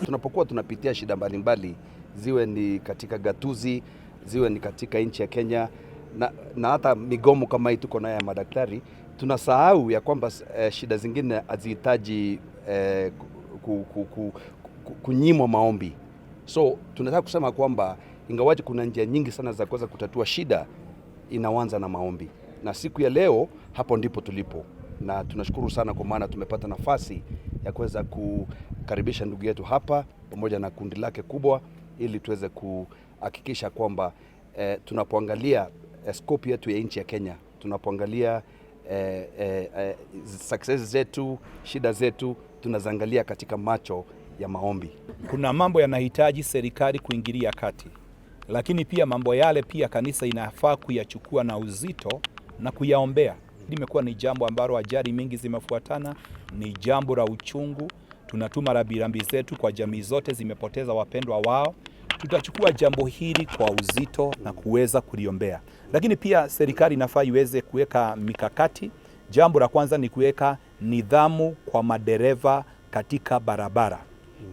Tunapokuwa tunapitia shida mbalimbali, ziwe ni katika gatuzi, ziwe ni katika nchi ya Kenya na hata migomo kama hii tuko nayo ya madaktari, tunasahau ya kwamba shida zingine hazihitaji kunyimwa maombi. So tunataka kusema kwamba ingawaje kuna njia nyingi sana za kuweza kutatua shida, inaanza na maombi, na siku ya leo hapo ndipo tulipo, na tunashukuru sana kwa maana tumepata nafasi ya kuweza kukaribisha ndugu yetu hapa pamoja na kundi lake kubwa, ili tuweze kuhakikisha kwamba tunapoangalia scope yetu ya nchi ya Kenya, tunapoangalia success zetu, shida zetu, tunaziangalia katika macho ya maombi. Kuna mambo yanahitaji serikali kuingilia kati, lakini pia mambo yale pia kanisa inafaa kuyachukua na uzito na kuyaombea. Limekuwa ni jambo ambalo ajali mingi zimefuatana, ni jambo la uchungu. Tunatuma rambirambi zetu kwa jamii zote zimepoteza wapendwa wao. Tutachukua jambo hili kwa uzito na kuweza kuliombea, lakini pia serikali inafaa iweze kuweka mikakati. Jambo la kwanza ni kuweka nidhamu kwa madereva katika barabara,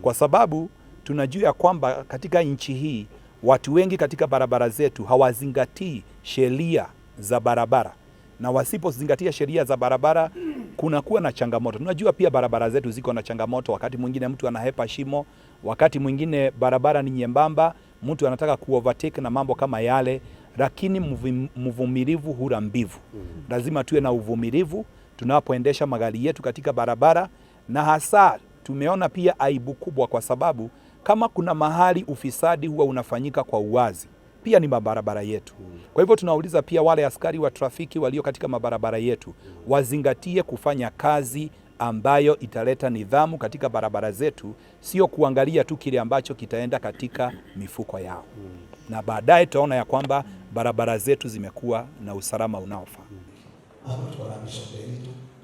kwa sababu tunajua ya kwamba katika nchi hii watu wengi katika barabara zetu hawazingatii sheria za barabara, na wasipozingatia sheria za barabara kunakuwa na changamoto. Tunajua pia barabara zetu ziko na changamoto. Wakati mwingine mtu anahepa shimo, wakati mwingine barabara ni nyembamba, mtu anataka kuovertake na mambo kama yale, lakini mvumilivu hula mbivu. Lazima tuwe na uvumilivu tunapoendesha magari yetu katika barabara, na hasa tumeona pia aibu kubwa, kwa sababu kama kuna mahali ufisadi huwa unafanyika kwa uwazi pia ni mabarabara yetu. Kwa hivyo tunauliza pia wale askari wa trafiki walio katika mabarabara yetu wazingatie kufanya kazi ambayo italeta nidhamu katika barabara zetu, sio kuangalia tu kile ambacho kitaenda katika mifuko yao, na baadaye tutaona ya kwamba barabara zetu zimekuwa na usalama unaofaa. Hapa tuko na Bishop Nderitu.